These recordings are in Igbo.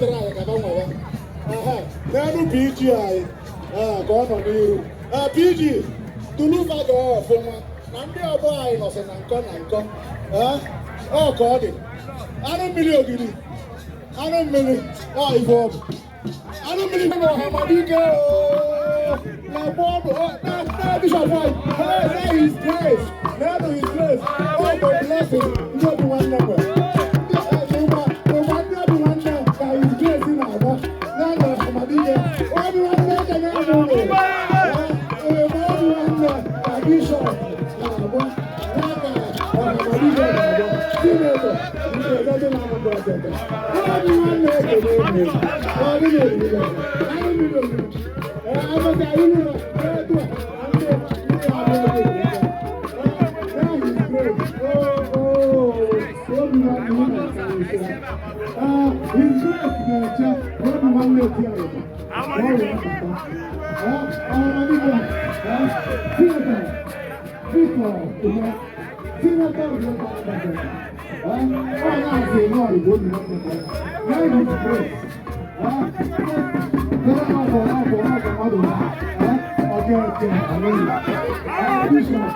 dịrị anyị ka ba nwewe. N'elu PG anyị ka ọ nọ n'iru. PG tulufa ga ọfụma na ndị ọgbọ anyị nọsị na nkọ na nkọ. Ọ ka ọ dị. Anụ mmiri ogiri, anụ mmiri ọ ife ọ bụ. Anụ mmiri na Ọhamadike ooo. Na bọọdụ na bishọp anyị. Hey, na his grace. Na his grace. Ọ bụ blessing ndị obi nwanne nwere. Ụgba ndị obi nwanne ka his grace na-agba. Na na Ọhamadike. Obi nwanne ekene m unu. Ee, obi nwanne ka bishọp na-agba. Ya ka Ọhamadike na-agba. Senator nke eze na Anambra State. Obi nwanne ekene m unu. Ọ dị n'eriri. Anụ mmiri ogiri. Ee, amata ilu na etu a na ndị ndị abụọ dị. His grace na-eche obi nwanne eti ayịba ka ọ wee bata. Ọhamadike, Senator Victor Ume, Senator Ume ọ na-asị nọọ Igbo obi nwanne ka ya his grace. Ọ bụ mmadụ ọ ga-eche alụghị. Bishọp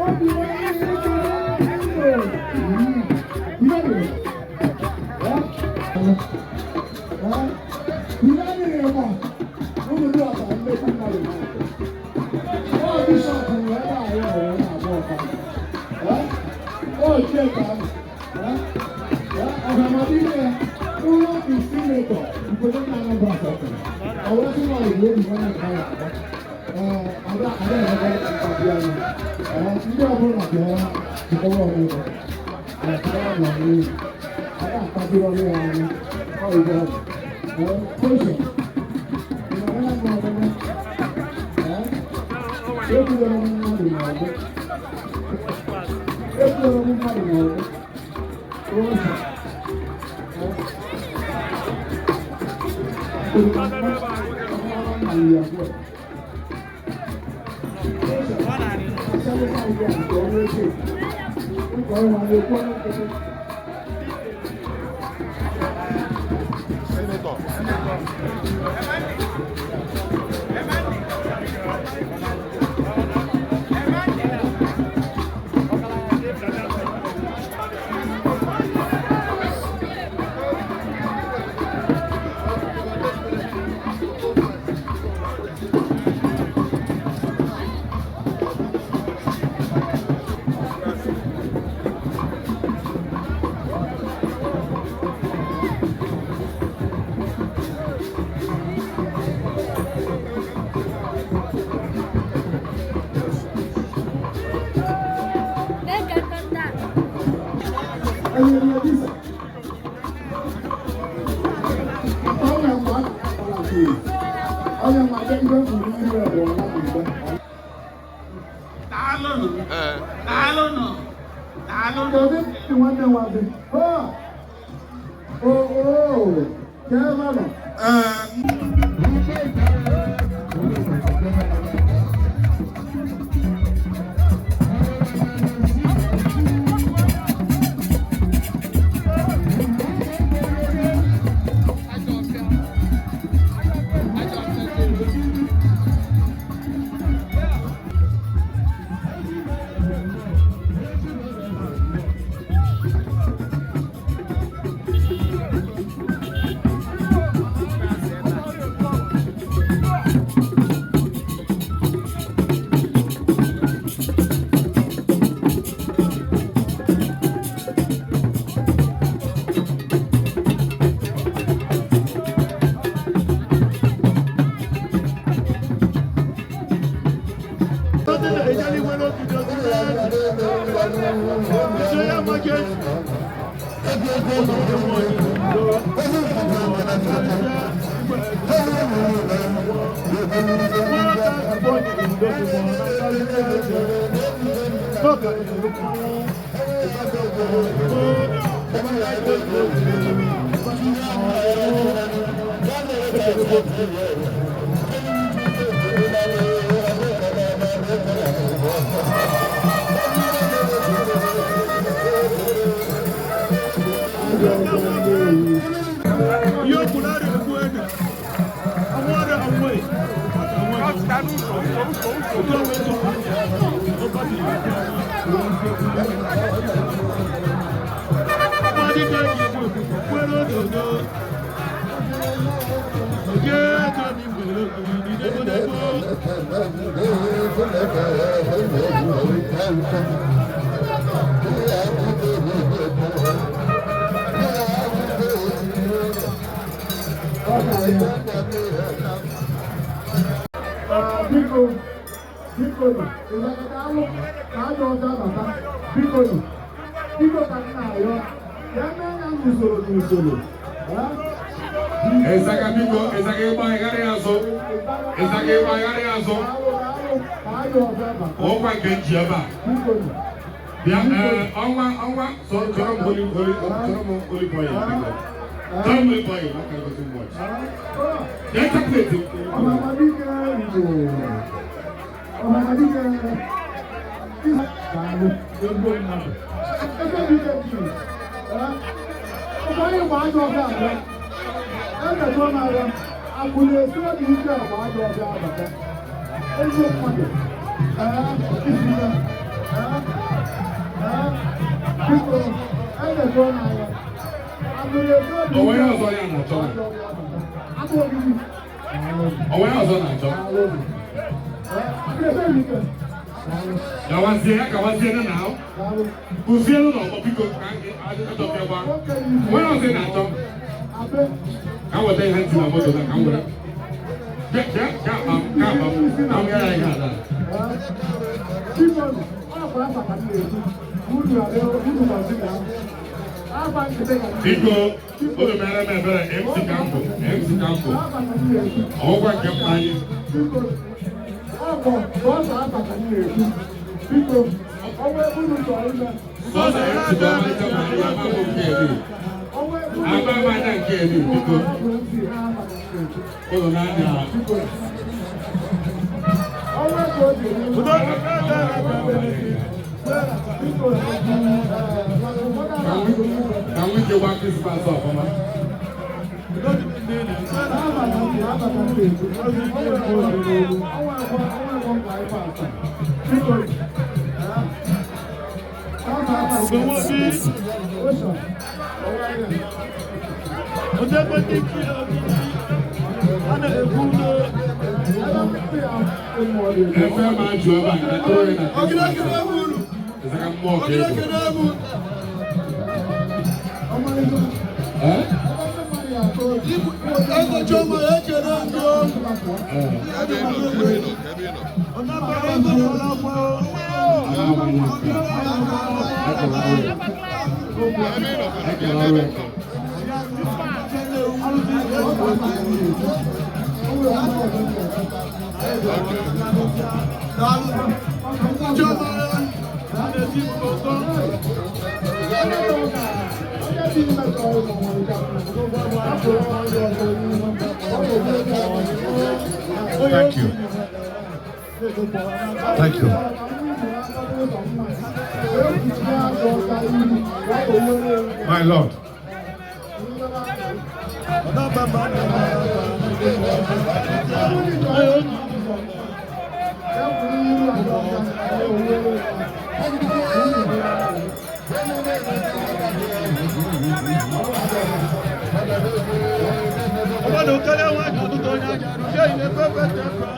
obi nwanne ekele. Ndị ọbụla bịara jikọrọ onwe ha, ada akpatụrụ ọrụ ya anya, ọ ibe ọ bụ. Kosho, ị na-ahụ mma ọbụla? Ekwuwere m mmadụ n'ọgbọ. Ekwuwere m mmadụ n'ọgbọ. Kosho. Senator. Daalụnụ. Daalụnụ. Daalụnụ. Kedu nwanne nwa gị? O o ka ebe nọ. Ajọ ọbịa Nnewi. Ihe okwu na-arịa ekwu ede. Ọnwụ ọrịa ọnwụ e. Otu ọnwa eto. Ọmadị ka eji egbu egbu, kwere ododo. Oje ego ni mgbere ogiri debo debo. Biko, biko, ịzakọta alụ ka ajọ ọcha bata. Biko, biko, ka m na-arịọ ya mee ya n'usoro n'usoro. Ịzaga, biko, ịzaga, ịgbagharị azụ. Ịzaga, ịgbagharị azụ. Daalụ, daalụ, ka ajọ ọcha bata. Ọkwa nke nji ebe a. Biko. Bịa, ee, ọnwa ọnwa sọ chọrọ m holy holy chọrọ m holy boy, biko. Chọrọ m holy boy maka gosi m watch. Bịa chocolate. Ọhamadike Igbo, ọhamadike, daalụ, ezigbo mmadụ. Ebe dị ike ji ụfọdụ ịgba ajọ ọbịa abịa emetụ n'agha akụ na-esi obi ike agba ajọ ọbịa abata. Ezigbo mmadụ, ee, isi ya, ee, ee, biko, emetụ n'agha akụ na-esi obi O nwere ọzọ ya na-achọ na? Ajọ ọbịa abata. Akụ ogidi. O nwere ọzọ na-achọ? Gawazie ya, gawazie na ahụ. Kụzielu n'ọgbọ, biko, ka ajọ ọbịa gba. O nwere ọzọ ị na-achọ? Ka m weta ihe ntị na moto na ka m were. Bịa, bịa, ka akpa m, ka akpa m, ka m yara ihe ala. Biko, unu mere m ebere, MC ka m bụ, MC ka m bụ. Ọgwụgwa nke m anyị. Ọkọ bọọsụ abata na-ekwu, biko, ọnwa ebe unu chọrọ ime. Sọsọ MC bụ ọmalịcha ma anyị ama m nke eri. Ọnwa ebe unu Ama m anya nke eri, biko. Unu na-anya. Ọnwa ebe o ji eme. Biko. Ka m nwee gba Krismas ọfụma. A na-ekwu udo. Efe ma jụ ebe a, nke tụrụ gị na Krismas. Ịzaka mmụọ ka ego. Eh? Eze Chioma, ekele ndị o. Eh. Ọnabara ego n'ụlọ akwụkwọ. Ama m anya nke a. Ekele ọrụ ya. Ekele ọrụ ya. Chioma na-eti mkpọmkpọ. Thank you. Thank you. My Lord. Ọmọdé kẹlẹ́ wọn àjọ tó ní àjà ṣé ilé pẹ́pẹ́ tẹ́ pẹ́.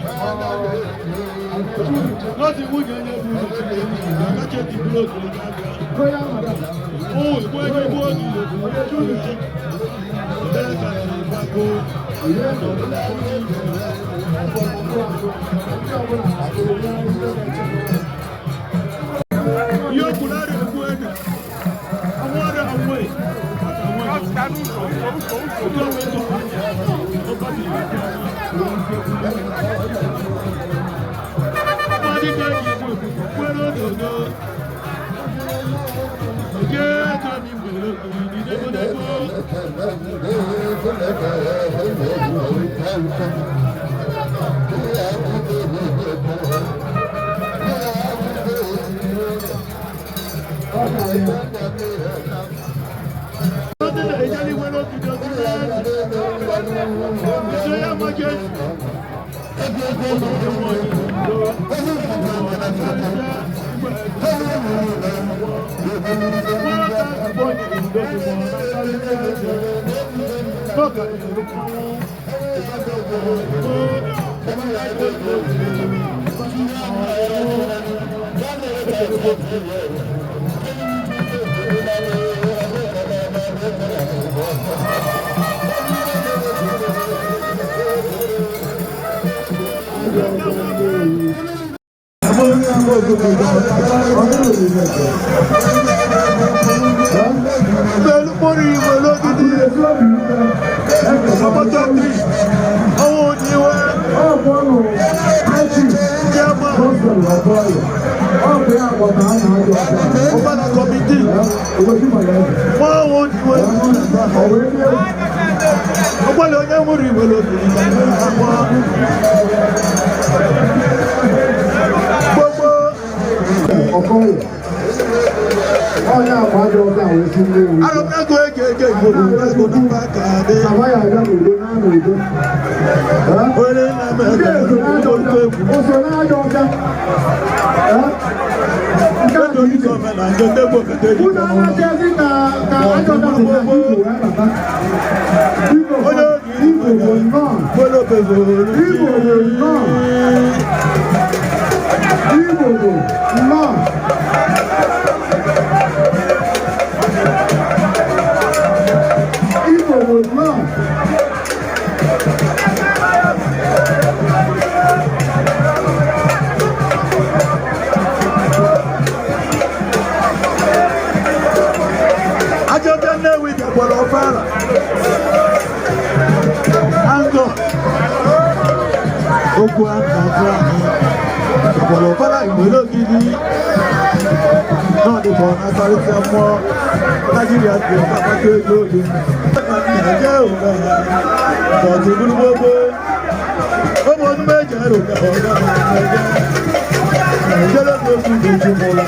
Láti wú yẹn yẹn bú káṣẹ́ ti búrò tó ní àjà. Ohun ìbú ẹgbẹ́ bú òní lè bú ojú rẹ̀. Bẹ́ẹ̀ ká ṣe ìgbàgbọ́. Yóò kú lára ẹ̀kú ẹ̀dẹ̀. Àwọn ọ̀rẹ́ àwọn ẹ̀. Àwọn ẹ̀. Ojú ọ̀rẹ́ tó wà ní ọba ti lè jẹ́. Ọmọdé kẹ́ ìbò kwere òdòdó. Oje tó ní gbèrò ní débódébó. His Royal Majesty, Pẹ̀lú mórí ìwé lógidi, ọmọdé ọwọ́ òníwẹ́, jẹ́mọ̀, ọ̀bánà kọmítì, wọ́n òníwẹ́, ọgbọ́lẹ̀ onye nwere ìwé lógidi, gbogbo. Onye akwa dị ọka wee si Nnewi. Arọmego ege ege Igbo ego na ka dị. Saba ya abịa n'udo na n'udo. Onye na-eme Ndị ego eso n'ajọ ego ọka. egwu. O so n'ajọ ọka. Nke a Ego dị iche. ike omena nke ndị Igbo kete ego. Unu anaghịzi ka ka ajọ ọka si na Igbo wee bata. Igbo Onye Igbo bụ nnọọ. Gbolo bevolu. Igbo bụ nnọọ. Igbo bụ nnọọ. Igbo bụ nnọọ. Ajọbịa Nnewi bịakwara ọfara. Angọ. Okwu aka ọfụ ahụ. Bịakwara ọfara Igbo n'ogidi. N'ọdịbọ na-akparịta mmụọ. Naijiria dị akpata ego oge. Naịjirịa ụwa. Bọ̀dù gbogbo. Ụmụ ọdún méje rò ká ọ̀gá Nàìjíríà. Nàìjíríà ló kú lójú mọ́lá.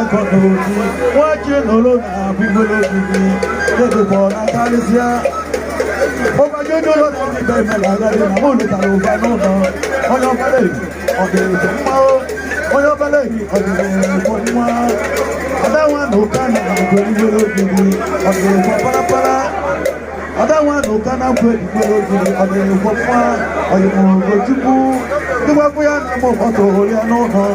Wọ́n jí lọ́lọ́ náà bí gbọ́dọ̀ gidi lẹ́dùkọ̀ náà kálísíà. Ó bá jójó lọ́nà ní bẹ́ẹ̀ mẹ́lá lẹ́rìí náà mú olùtàlù ọba náà náà. Onye ọbẹ̀lẹ̀ yìí ọ̀dẹ̀ ètò mma ó. Onye ọbẹ̀lẹ̀ yìí ọ̀dẹ̀ ètò mma. Adáwọn ànúkà náà àgbẹ̀ ìgbèrò gidi ọ̀dẹ̀ ètò parapara. Adáwọn ànúkà náà àgbẹ̀ ìgbèrò gidi ọ̀dẹ̀ ètò mma. Ọ̀yẹ̀mọ̀ ògòchukwu. Dịgwa ya na mụ ọtọ orí anụ náà.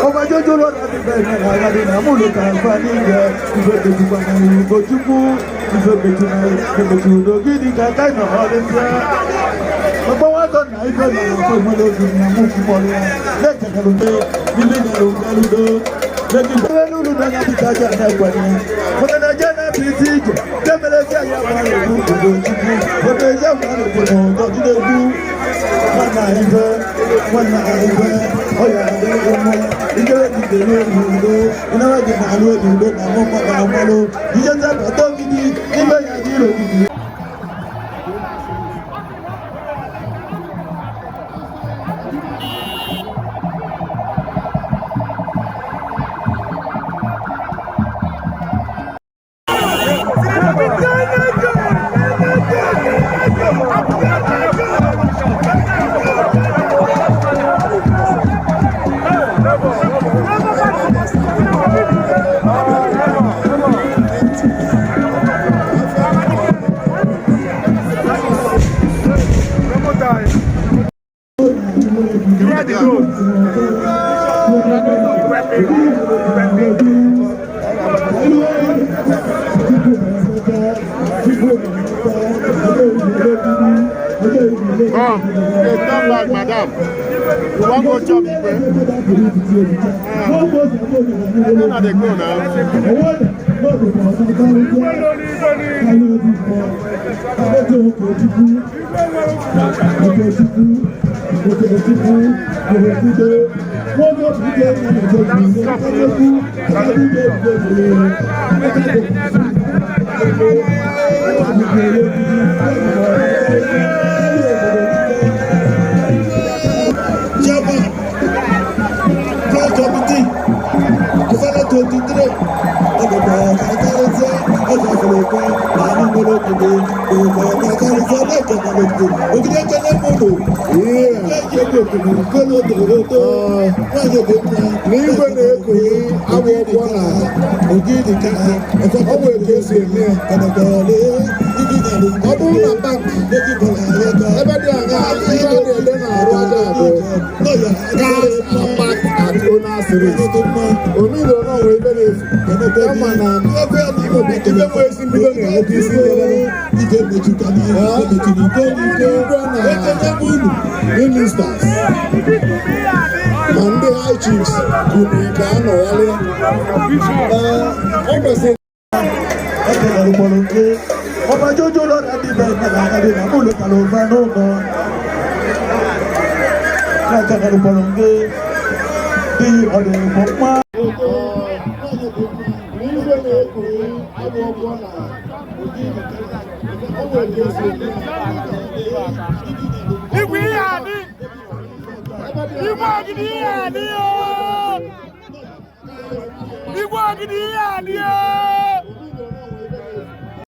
Ọba jójó lọ́nà ní bẹ́ẹ̀ mẹ́lá lẹ́rìí náà mú olùtàlù ọba nígbẹ́ ìfẹ́ gbẹ̀dùgbà náà ògòchukwu. Ìfẹ́ gbẹ̀dùgbà gidi kàkà ìnà ọ̀lẹ́sẹ̀. Ọgbọ́n wá tọ̀ náà ìfẹ́ náà kó ìmọ̀lẹ́ ojú ní àmú fún bọ́ọ̀lù wọn. Lẹ́ẹ̀kẹ̀kẹ̀ ló dé nílé ní ló ń lúdó. Lẹ́kì gbẹ́rẹ́ lúdú náà ní ìtajà náà ẹ̀kọ́ ni. Mọ̀tẹ́lẹ̀ jẹ́ náà fi ti jẹ. Tẹ́mẹ̀lẹ́ sí àyà wà lóko ògbó chukwu. Mọ̀tẹ́lẹ̀ jẹ́ wà lóko ògbó chukwu. Wọ́n náà ìfẹ́, wọ́n náà ìfẹ́, ọ̀yà àdéhùn ọmọ. Ìjọba ti dèrò ìlú, ìnáwó ti màlúù ìlú náà mọ́ mọ́ mọ́ lọ. Ìjọba tó gidi níbẹ̀ yẹn ní ìròyìn. Come, okay, come back, madam. You wan go chop Igwe? Una dey go now. Chairman, Plan Committee, November 23, ọgbọgbọ ọ̀kàkàrẹ́sẹ́ ọjà ìfọlọ́pẹ́ làánú gbọdọ̀gbọdọ̀ gbọdọ̀ ọ̀kàkàrẹ́sẹ́ lẹ́kọ̀ọ́ gbọdọ̀ ògidì ẹ̀kẹ́lẹ́ mọ̀lò ẹ̀jẹ̀ gbọdọ̀ gbọdọ̀ tòrótó wáyé gbọdọ̀ N'igwe na-ekuli agba ụgwọ na ògidì ká ọ bụ etu esi eme ya. Ọ bụrụ na bank ebe dị aṅaa ihe a na-ede na-arụ aja bụ cars are parked at owner's risk. Omiro na onwe ebe na-efu kama na ibe nwe ezi mbido na-enweta isi njedebe. Igwe na ministers ma ndị high chiefs kwuru ka a nọgharịa. Ee, ọ kwesịrị. Ọba jójó lọ́dà bíbẹ̀ ìpàdé àkàdé nàmúlò kàlọ́ọ̀fà náà mọ́. Láìka bí ọ̀dẹ̀ ìpọ̀pá. N'igwe na-ekuli agba ụgwọ na ọ bụ etu esi eme ya. Igwe ihe adị! Igwe ogidi ihe adị ooo! Igwe ogidi ihe adị ooo!